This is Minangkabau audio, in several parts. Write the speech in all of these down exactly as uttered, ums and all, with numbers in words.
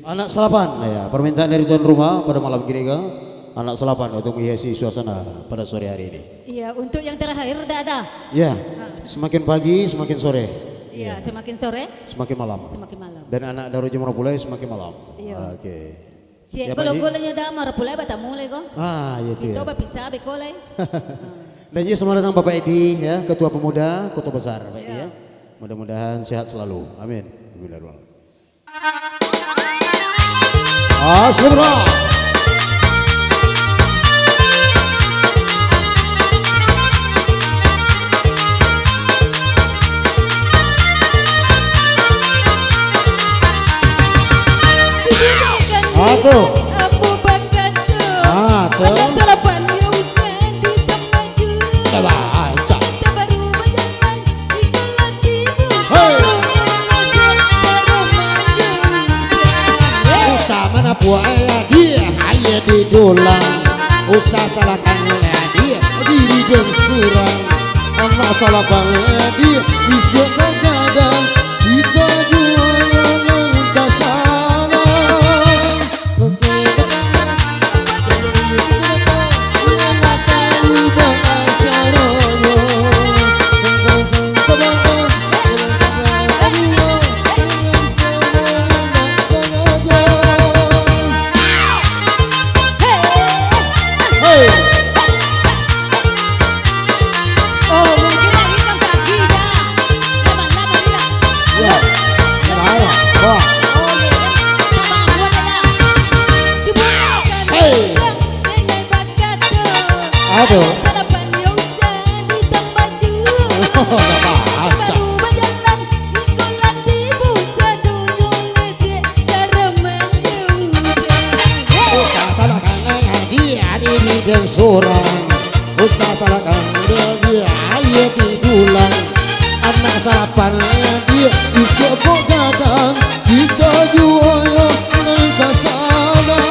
Anak salapan, ya, permintaan dari tuan rumah pada malam kini ka, anak salapan untuk menghiasi suasana pada sore hari ini. Iya, untuk yang terakhir dah ada. Ya, ah, semakin pagi, semakin sore. Iya, iya, semakin sore, semakin malam. Semakin malam. Dan anak Daro Jemur Pulai semakin malam. Iya. Oke. Cek, ya, Pak Haji. Kalau-kalonya dah marapulai batamu lai ko. Ah, iya tu, kita ya. Bapisah beko lai. Ah. Dan juga selamat datang Bapak Edi, ya, Ketua Pemuda Kota Besar, Pak Edi, ya. Ya. Mudah-mudahan sehat selalu. Amin. Bismillahirrahmanirrahim. Astagfirullah. Ah, tu. Ah, tu. Coba, ah, cak. Hei. Usah manapuak, eh, dia, aia di dulang. Usah salahkan, eh, dia, diri den surang. Anak salahkan, eh, dia, isuak ka gadang. Kita juo nan tasalah. Hei. Aduh. Usah salahkan dia, diri den surang. Usah salahkan dia, aia di dulang. Anak salapan dia, isuak ka gadang. Kita juo yo nan tasalah.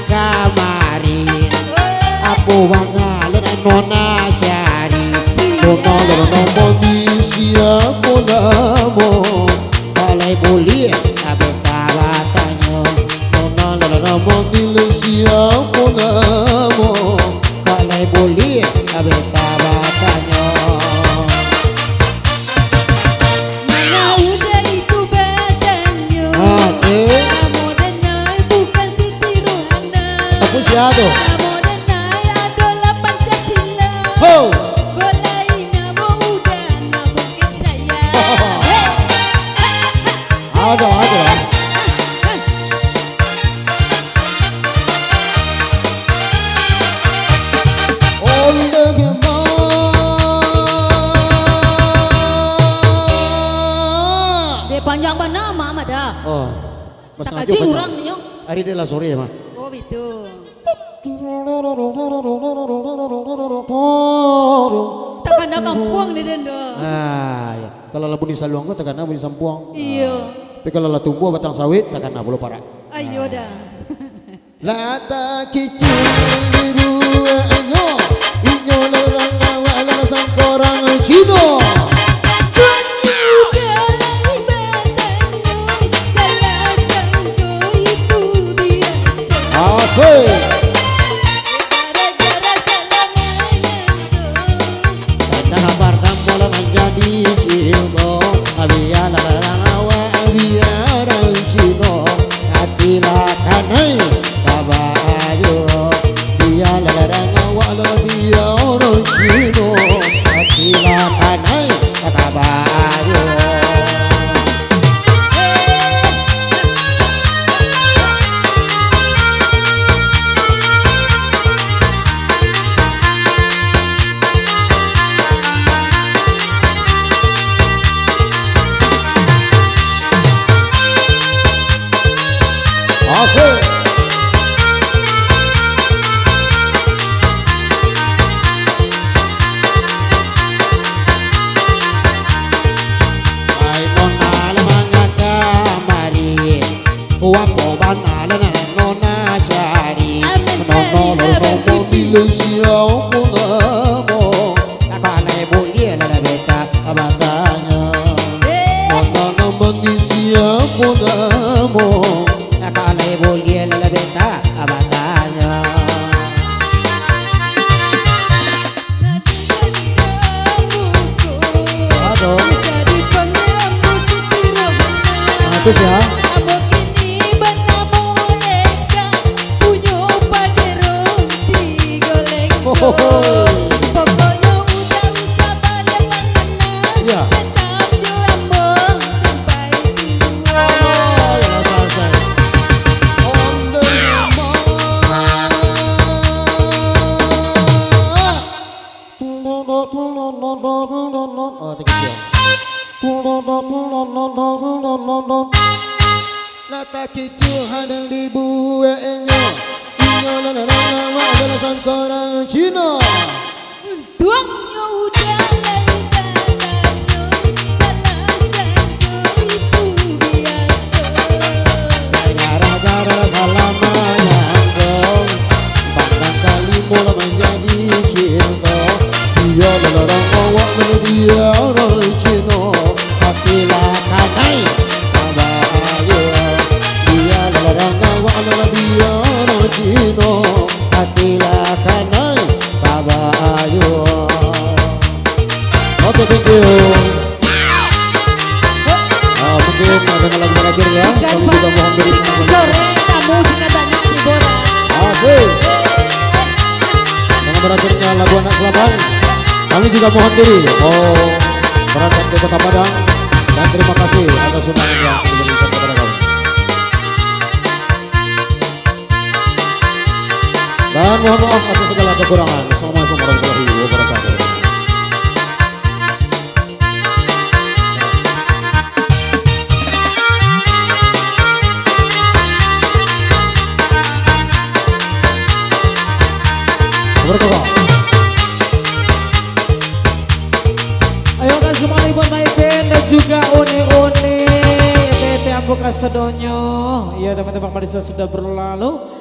Kamari, apo bana lo nan nona cari? Nona lo nona mandi siapo namo? Kalau buliah, abang ka batanyo. Nona lo nona mandi siapo namo? Kalau buliah, abang ka batanyo. Mana udah itu badanyo. Oke. Amo danai bukan Siti Rohana. Tapi siapa? Amo danai adolah Pancasila. Ho. Kok lain amo udah, amo ke saya. Ada, ada. Ondeh, Mak. Dek, panjang bana, Mak, Mak, dah. Oh. Mas Takaji ngajo urang panjang. Nyo. Ari dek lah sore, Mak. Oh, bitu. Takana kampuang ni, den, doh. Ah, ya. Kalau lah bunyi saluang ko, takana bunyi sampuang. Iyo. Ah. Tapi kalau lah tumbuah batang sawit, takana pulo parak. Ayo, ah, dah. Lah takicik dibueknyo, inyo urang awak lah sangko urang Cino. Banyak jalai batanyo, salah sangko itu biaso. Asik. Gara-gara salah manganto. Dah partamo lah manjadi cinto, bialah urang awak, bialah urang Cino. Ati lah kanai ka baju, bialah urang awak lah bialah urang Cino. Ati lah kanai Asik. Ai, nona lah mangaka mari. Wapo bana lah nona cari. Amin, nona amin, lo amin. Nona pilih siapo namo? Kalai buliah lah beta batanyo. Eh. Nona nan manih siapo namo? Kalai buliah lah beta batanyo. Aduh. Nah, itu sia. Hohoho. Iya. Alah, selesai. Onde mah. Oh, thank you. Lah takicuah dan dibueknyo. Inyo lah, lah, lah, lah, lah, lah, santorang Cino. Untuaknyo udah lai batanyo, salah satu itu biaso. Gara-gara salah manyangko, pandang kalimo lah manjadi cinto. Iyo lah urang awak manyadiakan Cino, tapi lah kanai babayo. Iyo lah urang awak manyadiakan Cino, tapi lah kanai babayo. Oke, thank you. Ah, mungkin dengan lagu terakhir ya. Ikan kami juga mohon diri. Ikan sore, tamu juga banyak di Bora. Asik. Dengan berakhirnya lagu Anak Selatan, kami juga mohon diri. Oh, berangkat ke Kota Padang. Dan terima kasih atas undangan yang diberikan kepada kami. Dan mohon maaf atas segala kekurangan. Assalamualaikum warahmatullahi wabarakatuh. Wabarakatuh. Ayo, kan semua ibu main band dan juga one-one, P T Ambo Kasadonyo. Ya, teman-teman, pada sudah berlalu.